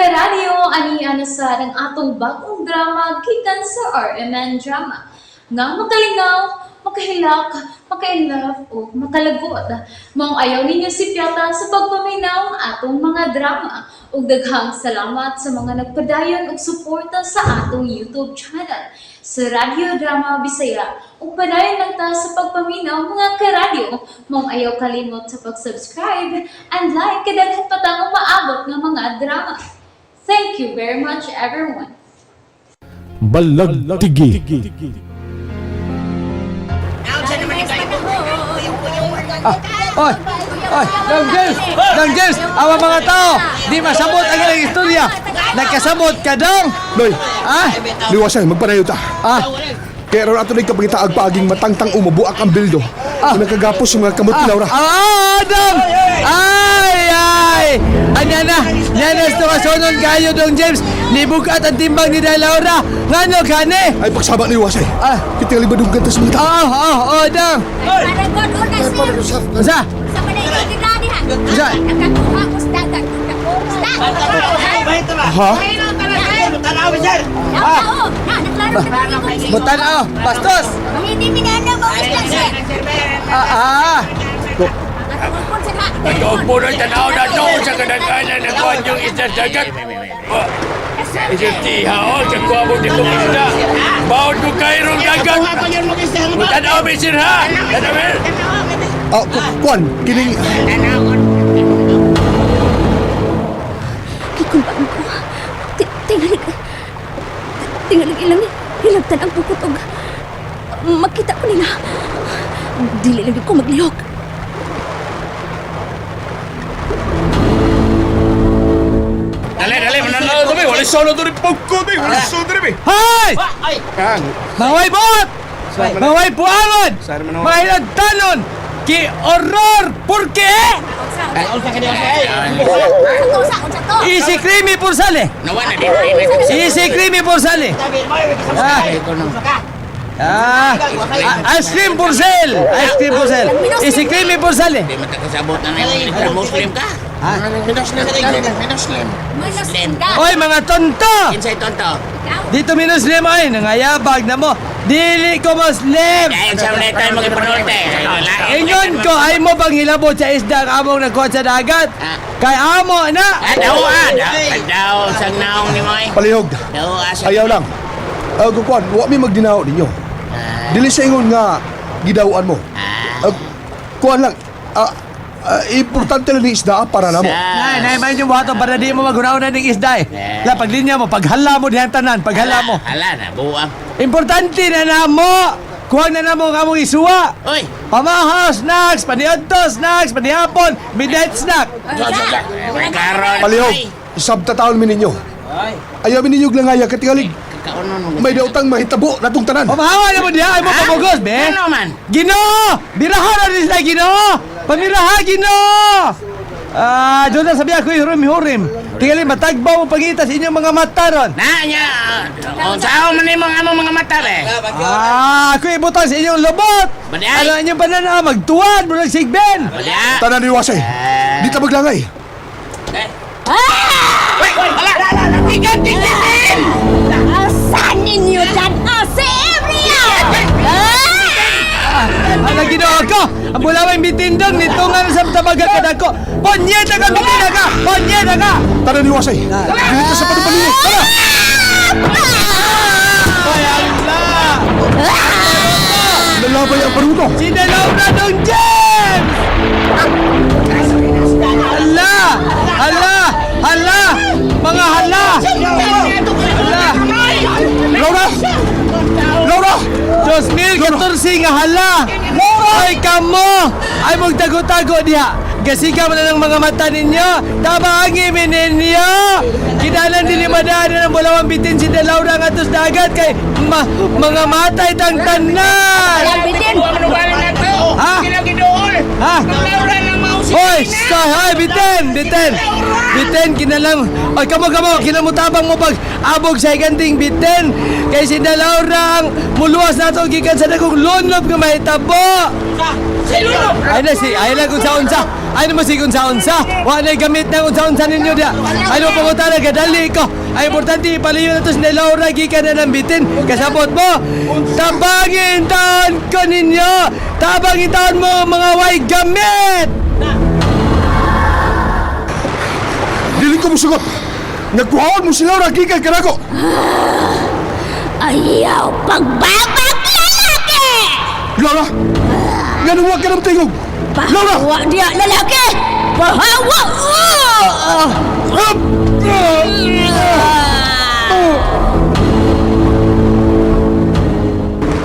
Karadyo, ani na sa ang atong bagong drama gikan sa RMN Drama. Nga makalingaw, makahilak, maka-inlove o makalagot. Maong ayaw ninyo sipyata sa pagpaminaw ang atong mga drama. Ug daghang salamat sa mga nagpadayon og suporta sa atong YouTube channel sa Radyo Drama Bisaya. Ug padayon lang ta sa pagpaminaw, mga karadyo. Maong ayaw kalimot sa pag-subscribe and like kay daghan pa tang umaabot nga mga drama. Thank you very much, everyone. Balagtigi. Oy! Oy! Dong James! Dong James! Awa mga tao! Di masabot ang ilang istorya! Nagkasabot ka dong! Loy, Ah! liwasan, magpanayo ta. Ah! Kaya ron ato na kapagitaag paaging matangtang umubuak ang bildo. Ah. Nagkagapos yung mga kamot ni Laura. Ah! Dong! Ay! Ay! Anya na! Nya na sa kasonon kayo, Dong James! Nibugat ang timbang ni Day Laura! Ngano gani? Ay, pagsaba ni Iwasay. Ah. Kita libadong ganta sa mga tao. Oh! Oh! Oh! Dong! Unsa? Unsa? Ha? Butan-aw! Bastos! Ah! Ah! Nagkaugpunoy tanaw na doon sa kadaghanan ng kanyang isda dagat. Isip tihaon sa kuha mo di kong isda. Baon ko kayrong dagat. Tanaw mi sir ha. Tanaw mi. Ah, kuan, kining. Gikumbaan ko. Tingalig. Tingalig ilang hilabtan ang bukot og makita ko nila. Dili lang ko maglihok. Dali, dali, mananaw to mi. Wala solo to rin pagko mi. Wala solo to rin. Hoy! Maway bot! Maway puangon! Mga hilagtanon! Ki horror! Porque? Easy creamy pursale! Easy creamy pursale! Ah. Ah, ah, ice cream pursel! Ice cream pursel! Easy creamy pursale! Di matakasabot na na yung Muslim ka. Muslim. Muslim ka. Oy, mga tonto! Insay tonto. Dito minuslim ay, nangayabag na mo. Dili ko Muslim! Dahil sa ulit tayo mag-ipanorte. Ingon ko, ay mo bang hilabot sa isda ang among nagkuha sa dagat? Kay amo na! Ah, daw ah. Daw, sang naong ni Moy. Palihog. Daw ah. Ayaw lang. Ah, kuan, wa mi magdinaw ninyo. Dili sa ingon nga gidawaan mo. Ah, kuan lang. Ah, ah, importante lang ni isda para namo. Nay, nay, may yung buhaton para di mo magunaw na ng isda eh. La, paglinya mo, paghala mo dihang tanan, paghala mo. Hala na, buwang. Importante na namo! Kuha na namo ang among isuwa! Uy! Pamahaw snacks, paniadto snacks, panihapon, midnight snack! May karon. Palihog, sabta taon mi ninyo. Ayaw mi ninyo langaya katingalig. May dautang mahitabo natong tanan. Pamahawa na mo diha, ay mo pamugos, be! Ano man? Ginoo! Biraha na rin sila, Ginoo! Pamiraha, Ginoo! Ah, doon na sabi ako, hurim-hurim. Tingali, matagbaw mo pangita sa inyong mga mata ron. Na nya. Kung saan man imong among mga mata be. Ah, ako ibutang sa inyong lobot! Bali-ay. Ano inyong pananaw? Magtuwan, murag sigben! Wala. Tanan ni Iwasay. Di ta maglangay. Uy, wala. Tigan, tigan. Asa ninyo dan asa area? Ala, Ginoo ko! Ang bulawang bitindong nito nga sa tabaga kadako. Ponyeta ka, bitina ka! Ponyeta ka! Tanan ni Iwasay. Dili ta sa panupalingo. Tara! Ay, ala! Lalabay ang paruto. Sinalaw na dong James! Hala! Hala! Hala! Mga hala! Hala! Laura! Laura! Diyos mil, 14 nga hala! Ay, kamo! Ay, magtago-tago diha! Gasiga mo na ng mga mata ninyo! Tama ang imin ninyo! Kinalan dili madaan ng bulawang bitin si Laura nga atos dagat kay mga matay tang tanan! Bitin. Ano ba na to? Ha? Sila gidool. Ha? Laura lang. Hoy, sa hay biten, biten. Biten kinalang. Oy, kamo kamo, kinamutabang mo pag abog sa higanting biten. Kay si Laura ang muluwas nato gikan sa dagong lunop nga mahitabo. Ay na si, ay na kung sa unsa. Ay na mo si kung sa unsa. Wa na gamit na kung sa unsa ninyo dia. Ay no pangutana gadali ko. Ay importante ipaliyo na to si Laura gikan na ng bitin. Kasabot mo. Tabangin taon ko ninyo. Tabangin taon mo mga way gamit. Dili ko musugot. Nagkuhaon mo si Laura gikan kanako. Ayaw pagbabag lalaki! Laura! Nganong wa ka nang tingog? Laura! Pahawa dia lalaki! Pahawa! Ah! Ah!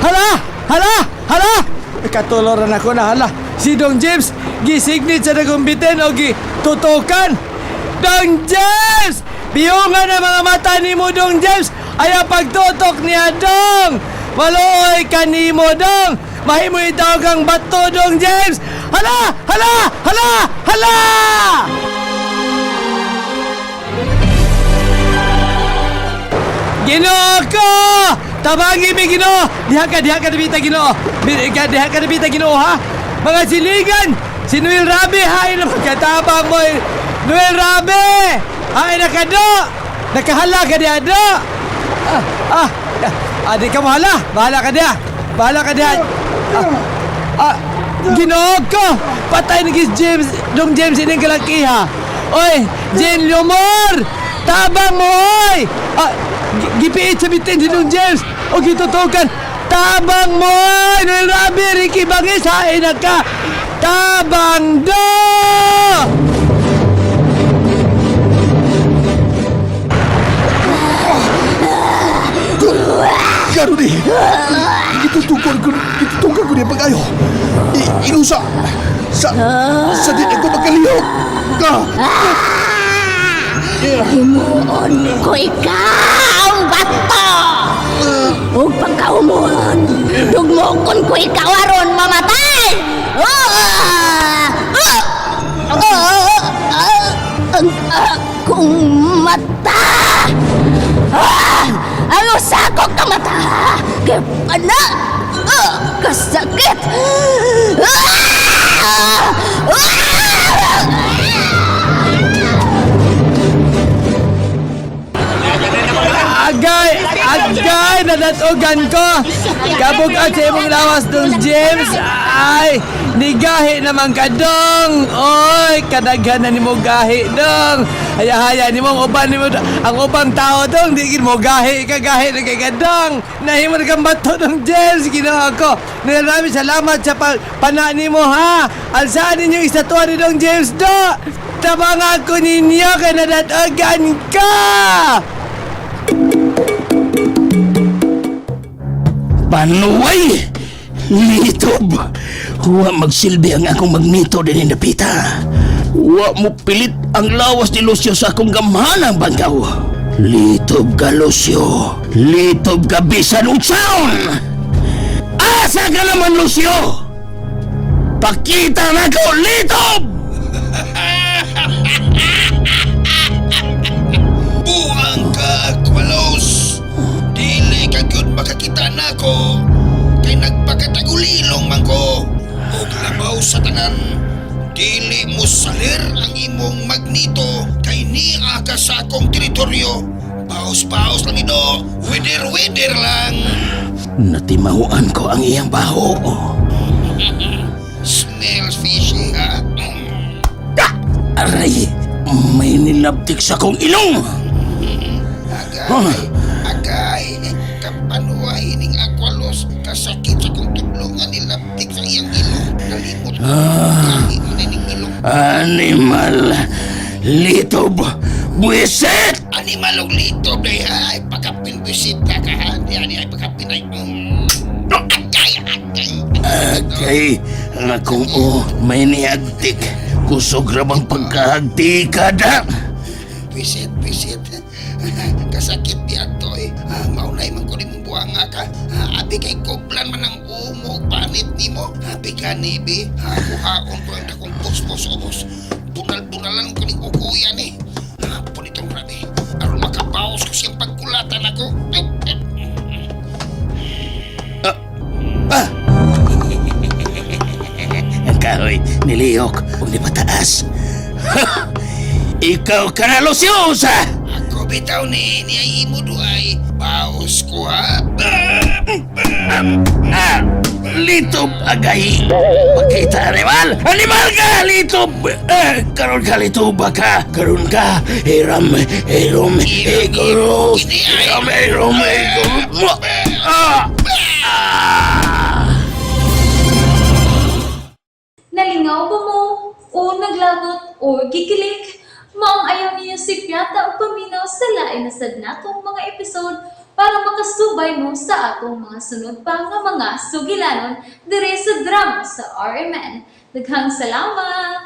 Hala! Hala! Hala! Katuloran ako na hala. Si Dong James, gisignit sa dagong bitin o gitutukan. Dong James! Biyungan ang mga mata ni mo, Dong James! Ayaw pagtutok niya, Dong! Maluoy ka ni mo, Dong! Mahimo itaw kang bato, Dong James! Hala! Hala! Hala! Hala! Ginoo ko! Tabangi mi Ginoo! Diha ka dipita Ginoo. Diha ka dipita Ginoo ha. Mga siligan, si Noel Rabe hay na magkatabang mo. Noel Rabe! Hay na kado! Nakahala ka diha do. Ah, ah, ah, di ka mahala. Bahala ka diha. Bahala ka diha. Ah, ah, Ginoo ko! Patay ni gis James, dong James ining kalakiha. Oy, Jane Lumor! Tabang mo, oy! Ah, gipiit sa bitin si Dong James! O gitutukan! Tabang mo, oy! Noel Rabi, Ricky Bangis, hain na ka! Tabang do! Gano ni? Gitutukan ko, gitutukan ko niya pag-ayo. Inusa. Sa di ako makalihok. Ka! Himuon ko ikaw, bato! Ug pagkaumon, dugmokon ko ikaw aron mamatay! Ah! Ah! Ah! Ah! Ang akong mata! Ah! Ang usa ko ka mata! Kay pana! Ah! Kasakit! Ah! Ah! Agay! Agay! Nadatogan ko! Kabugat sa imong lawas dong James! Ay! Nigahi naman ka dong! Oy! Kadaghan na nimo gahi dong! Haya-haya nimo ang uban nimo ang ubang tao dong di gid mo gahi ka gahi na kay kadong! Nahimo na kang bato dong James! Ginoo ko! Maraming salamat sa pana nimo ha! Alsaan ninyo istatua ni dong James do! Tabang ako ninyo kay nadatogan ka! Panuway! Litob! Huwa magsilbi ang akong magnito din napita. Huwa mo pilit ang lawas ni Lucio sa akong gamhanang bangkaw. Litob ka, Lucio. Litob ka, bisan unsaon! Asa ka naman, Lucio? Pakita na ko, Litob! Buang ka, Aqualos! Dili ka gyud makakita nako kay nagpakatagulilong man ko. Ug labaw sa tanan, dili mo salir ang imong magnito kay niya ka sa akong teritoryo. Baos-baos lang ino, widir-widir lang. Natimahuan ko ang iyang baho. Smells fishy ha. Aray! May nilabtik sa kong ilong! Agay, agay, kapanuwahin ning Aqualos, kasakit sa kong tudlo nga nilabtik sa iyang ilong. Nalimot ko, gahi man ining ilong. Animal! Litob! Buwisit! Animal og litob day ay pagkapinbisit ka ka ha. Di ani ay pagkapin ay. Agay, agay. Agay! Ang akong o, may nihagtik. Kusog ra bang pagkahagti ka da? Bisit, bisit. Kasakit di ato eh. Ah, maunay man ko nimong buwanga ka. Ah, abi kay kublan man ang umog panit nimo. Abi ka ni bi. Ah, kuhaon ko ang dakong Ubos, boss, ubos. Bunal-bunalan ko ning ukuyan eh. Hapon itong grabe. Aron makabaos ko siyang pagkulatan ako. Ay, ay. Ah! Ang kahoy, niliyok, ug ni pataas. Ikaw ka na, Lucio! Sa! Ako bitaw ni ay imo duay. Baos ko ha. Ah! Litob agay! Pakita, animal! Animal ka! Litob! Ah, karon ka, litob ka! Karon ka! Hiram, hiram, higuro! Hiram, hiram, higuro! Ah! Ah! Nalingaw ba mo? O naglagot o gikilig? Maong ayaw niyo si Piata o paminaw sa lain na sad natong mga episode para makasubay mo sa atong mga sunod pa nga mga sugilanon dire sa drama sa RMN. Daghang salamat!